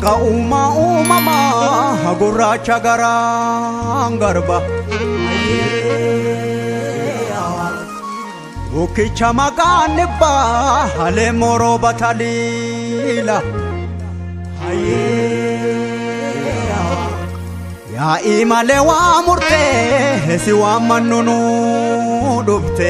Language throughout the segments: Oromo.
Waaqa uumaa uumamaa gurraacha garaan garba. Bukkicha maqaan dhibbaa halee morooba taliila. Yaa'ii malee waa murtee si waan mannunuu dhufte.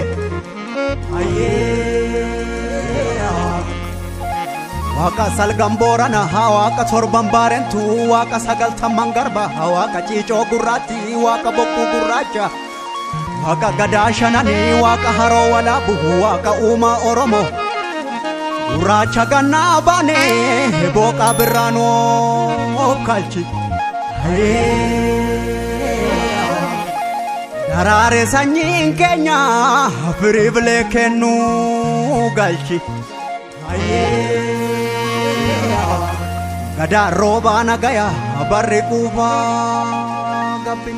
Waaqa salgan boorana waaqa torban baarentu waaqa sagaltamman garba waaqa ciicoo gurraatti waaqa bokkuu gurraacha waaqa gadaa shananii waaqa haroo walaabu waaqa uumaa oromoo gurraacha gannaa baanee booqaa birraanoo kalchi. Daraare sanyiin keenya firii bilee kennuu galchi. Gadaa roobaa nagaya barri quufaa gabbi.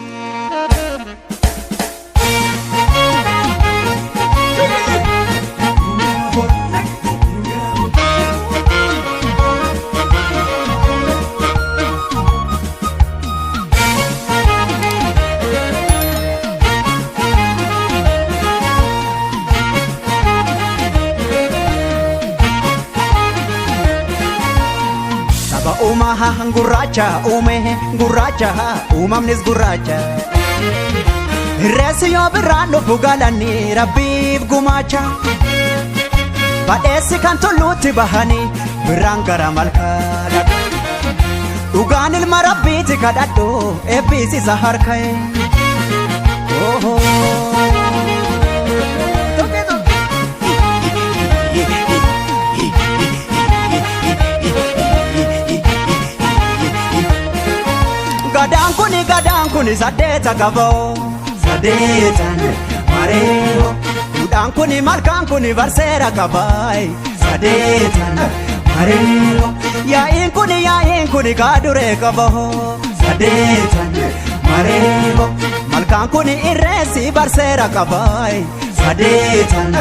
Saba uumaa gurraacha uume gurraacha uumamnis gurraacha. Irreessi yoo birraan dhufu galanii rabbiif gumaacha. Badheessi kan tulluutti bahanii birraan gara malkaa dhaqu. Dhugaan ilma rabbiiti kadhadhu eebbisiisa harka'e. Gadaan kuni gadaan kuni saddeeta qaboo. Saddeetan mareeho. Duudhaan kuni malkaan kuni barseera qabaay. Saddeetan mareeho. Yaa'iin kuni yaa'iin kuni kaaduree qaboo. Saddeetan mareeho. Malkaan kuni irreessi barseera qabaay. Saddeetan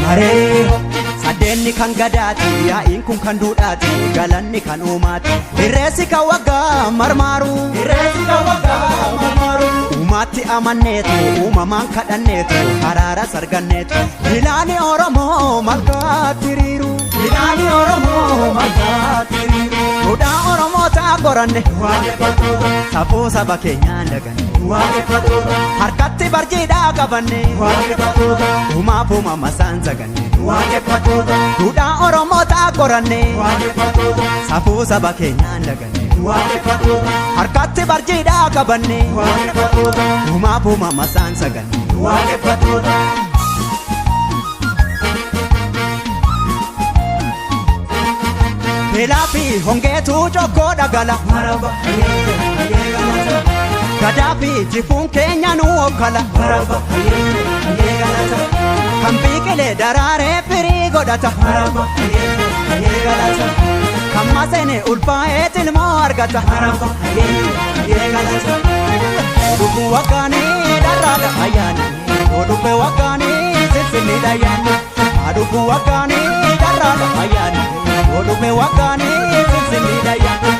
mareeho. Saddeenni kan gadaati yaa'iin kun kan duudhaati galanni kan uumaati. Irreessi kan waggaa marmaaru. Irreessi kan waggaa marmaaru. Uumaatti amanneetu uumamaan kadhanneetu haraara sarganneetu. Ilaani Oromoo malkaatti riiru. Ilaani Oromoo malkaatti riiru. Duudhaa Oromootaa qoranne. Waaqeffattoota. Safuu saba keenyaan daganne. Waaqeffattoota. Harkatti barjiidhaa qabanne. Waaqeffattoota. Uumaaf uumama isaan saganne. Waaqeffattoota. Duudhaa Oromootaa qoranne. Waaqeffattoota. Safuu saba keenyaan daganne. Waaqeffattoota. Harkatti barjiidhaa qabanne. Waaqeffattoota. Uumaaf uumama isaan saganne. Waaqeffattoota. Beelaa fi hongeetu cokkoo dhagala. Maraba. Hayyee hayyee galata. Gadaa fi jifuun keenya nu okkala. Maraba. Hayyee hayyee galata. Kan biqilee daraaree firii godhata. Maraba. Hayyee hayyee galata. Kan maseene ulfaa'ee tilmoo argata. Maraba. Hayyee hayyee galata. Odubbu waggaanii dharraadha ayyaani. Odubbe waggaanii sinsinniidha ayyaani. Adubbu waggaanii dharraadha ayyaani. Odubbe waggaanii sinsinniidha ayyaani.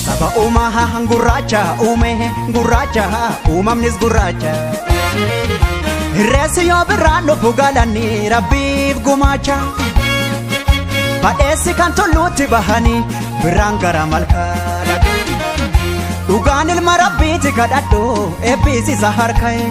Saba uumaa gurraacha uume gurraacha uumamnis gurraacha. Irreessi yoo birraan dhufu galanii rabbiif gumaacha. Badheessi kan tulluutti bahanii birraan gara malkaa dhaqu. Dhugaan ilma rabbiiti kadhadhu eebbisiisa harka'e.